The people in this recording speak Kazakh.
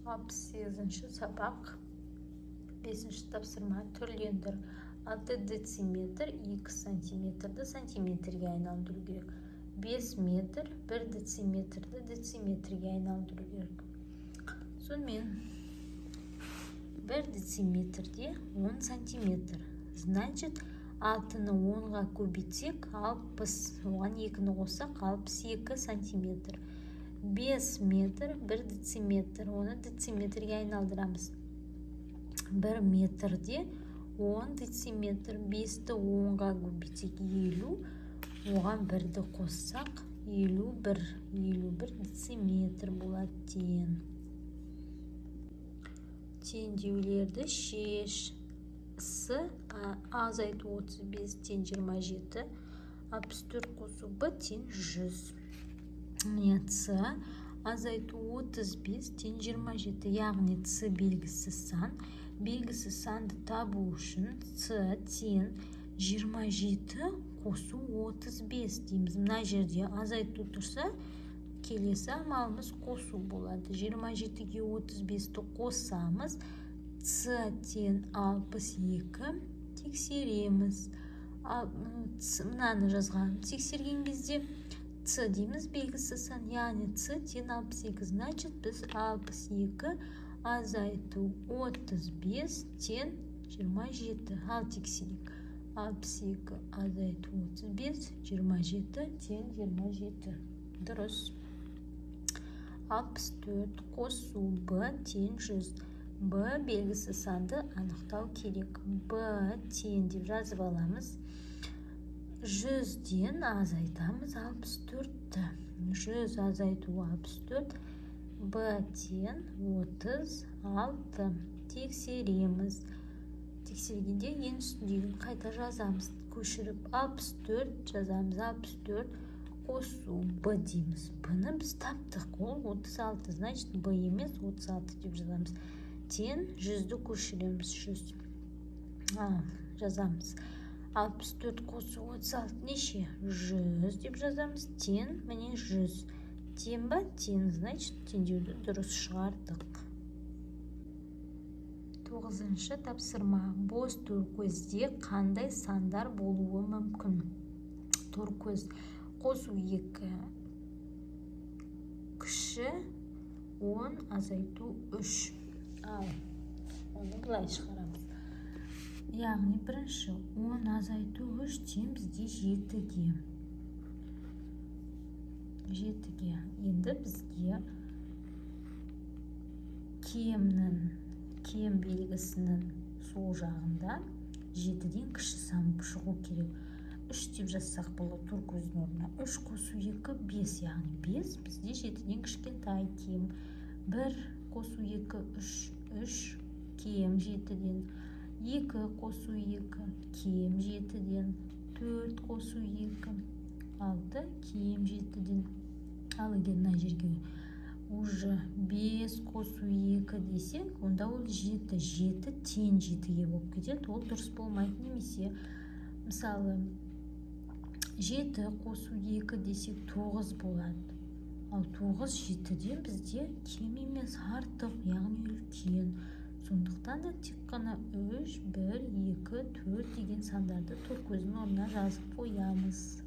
68-ші сабақ, бесінші тапсырма. Түрлендір. 6 дециметр 2 сантиметрді сантиметрге айналдыру керек. 5 метр 1 дециметрді дециметрге айналдыру керек. Сонымен, 1 дециметрде 10 сантиметр. Значит, алтыны 10-ға көбейтсек, 60, оған екіні қоссақ, 62 сантиметр. 5 метр 1 дециметр, оны дециметрге айналдырамыз. 1 метрде 10 дециметр. Бесті 10-ға көбейтсек, 50, оған бірді қоссақ, 51. 51 дециметр болады тең. Теңдеулерді шеш. С азайту 35 тең 27, 64 қосу б тең 100. Міне, с азайту 35 тең 27, яғни с белгісіз сан. Белгісіз санды табу үшін с тең 27 қосу 35 дейміз. Мына жерде азайту тұрса, келесі амалымыз қосу болады. 27-ге 35-ті қосамыз, с тең 62. Тексереміз. Ал мынаны жазған, тексерген кезде с дейміз, белгісіз сан, яғни с тең 62. Значит, біз 62 азайту 35 тең 27. Ал тексерейік: 62 азайту 35, 27, тең 27, дұрыс. 64 қосу б тең 100. Б белгісіз санды анықтау керек. Б тең деп жазып аламыз. 100-ден азайтамыз 64-ті. 100 азайту 64, б тең 36. Тексереміз. Тексергенде ең үстіндегін қайта жазамыз көшіріп, 64 жазамыз. 64 қосу б дейміз. Б-ны біз таптық, ол 36. Значит, б емес, 36 деп жазамыз. Тең 100-ді көшіреміз, 100. Ал жазамыз: 64 қосу 36 неше? 100 деп жазамыз. Тең, міне, 100. Тең ба? Тең. Значит, теңдеуді дұрыс шығардық. Тоғызыншы тапсырма. Бос торкөзде қандай сандар болуы мүмкін? Торкөз: қосу екі кіші 10 азайту 3. Ал оны былай шығарамыз, яғни бірінші 10 азайту 3 тең бізде жетіге. Жетіге. Енді бізге кемнің, кем белгісінің сол жағында жетіден кіші сан шығу керек. Үш деп жазсақ болады торкөздің орнына. Үш қосу екі, бес, яғни бес бізде жетіден кішкентай, кем. Бір қосу екі, үш, үш кем жетіден. Екі қосу екі кем жетіден. Төрт қосу екі, алты, кем жетіден. Ал егер мына жерге уже бес қосу екі десек, онда ол жеті, жеті тең жетіге болып кетеді, ол дұрыс болмайды. Немесе, мысалы, жеті қосу екі десек, тоғыз болады. Ал тоғыз жетіден бізде кем емес, артық, яғни үлкен. Сондықтан да тек қана үш, бір, екі, төрт деген сандарды торкөздің орнына жазып қоямыз.